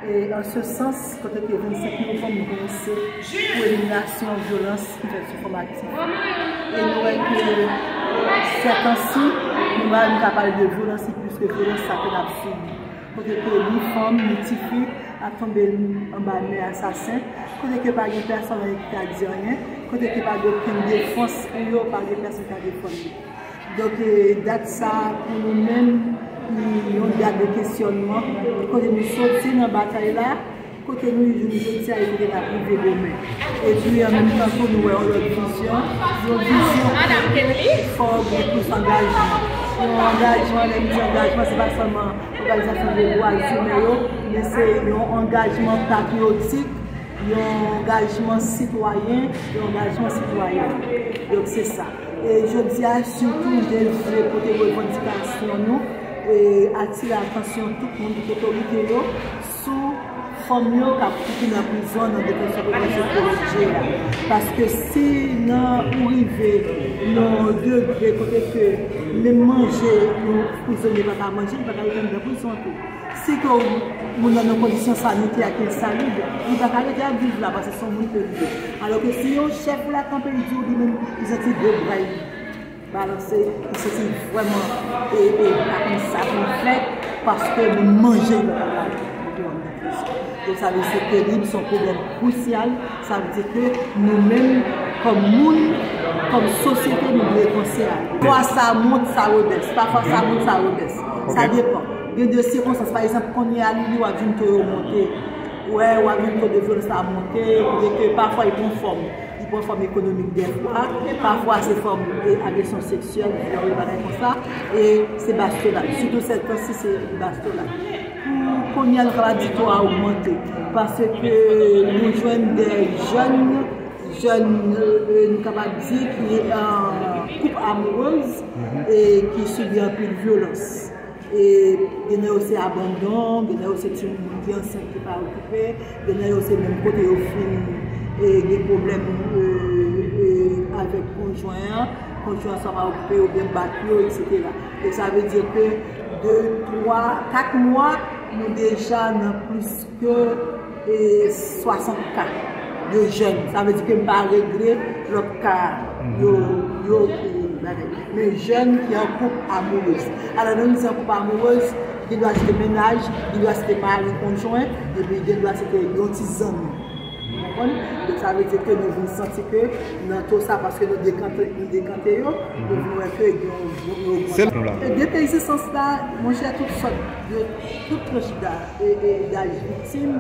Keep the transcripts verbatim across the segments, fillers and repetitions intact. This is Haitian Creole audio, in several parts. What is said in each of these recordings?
E an se sans, kote ke vennsenk novanm nou kòmanse pou eliminasyon vyolans ki fèt sou fanm aktif. E nou wè ke sètansi, nou pa menm ka pale de vyolans, se plis ke vyolans sa ke n ap sibi. Kote ke ni fanm, ni tifi ap tonbe anba men asasen, kote ke pa gen pèsonn ki ka di anyen, kote ke pa gen okenn defans pou yo, pa gen pèsonn ki ka defann yo. Donk, eh, dat sa a pou nou menm, li yon dat de kesyònman, kote nou soti nan batay la, kote nou ye jodi a e kote n ap rive demen. Epi, an menm tan tou, nou wè yon lòt vizyon, yon vizyon fò gen plis angajman. Yon angajman, lè m di angajman, se pa sèlman òganizasyon de dwa imen yo, men se yon angajman patriyotik, yon angajman sitwayen, yon angajman sitwayèn. Donk, se sa. E jodi a, sitou, nou te vle pote revandikasyon nou e atire atansyon tout moun, tout otorite yo, sou fanm yo k ap fouti nan prizon nan detansyon prevansyon pwoteje a. Paske si nan ou rive nan degre kote ke menm manje yon prizonye pa ka manje, li pa ka rete anndan prizon tou. Si ke moun nan nan kondisyon sanitè ki ensalib, li pa ka rete ap viv la paske se yon moun ke li ye. Alò ke si yon chèf ou la kanpe, li di w li menm, li santi gwo bra l balanse, li santi vrèman e, e pa konn sa pou l fè, paske li manje li pa ka mete anndan prizon. Donk sa vle di se terib, se yon pwoblèm krisyal. Sa vle di ke nou menm, kòm moun, kòm sosyete, nou dwe panse a li. Pafwa sa mont, sa rebès. Pafwa sa mont, sa rebès. Sa depan. Gen de sikonstans. Pa egzanp, kounye a, li, li w ap jwenn to yo monte. Ou wè, w ap jwenn to de vyolans la monte, kote ke pafwa li pran fòm. Li pran fòm ekonomik dèfwa, pafwa se fòm de agresyon seksyèl, vyòl, bagay konsa, e se bastonad. Sitou sètansi, se bastonad. Pou kounye a, nou kapab di to a ogmante, paske nou jwenn de jèn, jèn, euh, nou kapab di ki, euh, koup amourèz e ki sibi anpil vyolans. E gen nan yo se abandon, gen nan yo se timoun ki ansent ki pa okipe, gen nan yo se menm kote yo fin, e gen pwoblèm, e, e, avèk konjwen an, konjwen an swa pa okipe oubyen bat yo, etsetera. E sa vle di ke de twa, kat mwa, nou deja nan plis ke, e, swasant ka de jèn. Sa vle di ke m pa regle lòt ka yo, yo, e, bagay. Men jèn ki an koup amourèz. Alò, lè nou di an koup amourèz, gen dwa se te mennaj, gen dwa se te mari, konjwen, epi gen dwa se te yon ti zanmi. Ou konprann? Donk, sa vle di ke nou vin santi ke nan to sa, paske nou dekante, nou dekante yo, nou vin wè ke gen yon, yon, yon ogmantasyon. E depi egzistans la, monchè, tout sòt de, tout tranch daj e, e daj viktim,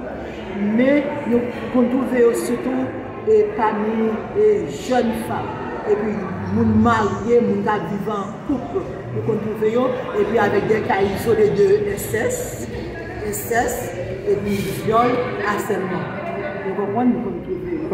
men nou konn twouve yo sitou, e, pami, e, jèn fanm. Epi moun marye, moun k ap viv an koup, nou konn twouve yo, epi avèk de ka izole de ensès, ensès, epi vyòl, asèlman. Nou konprann, nou konn twouve yo.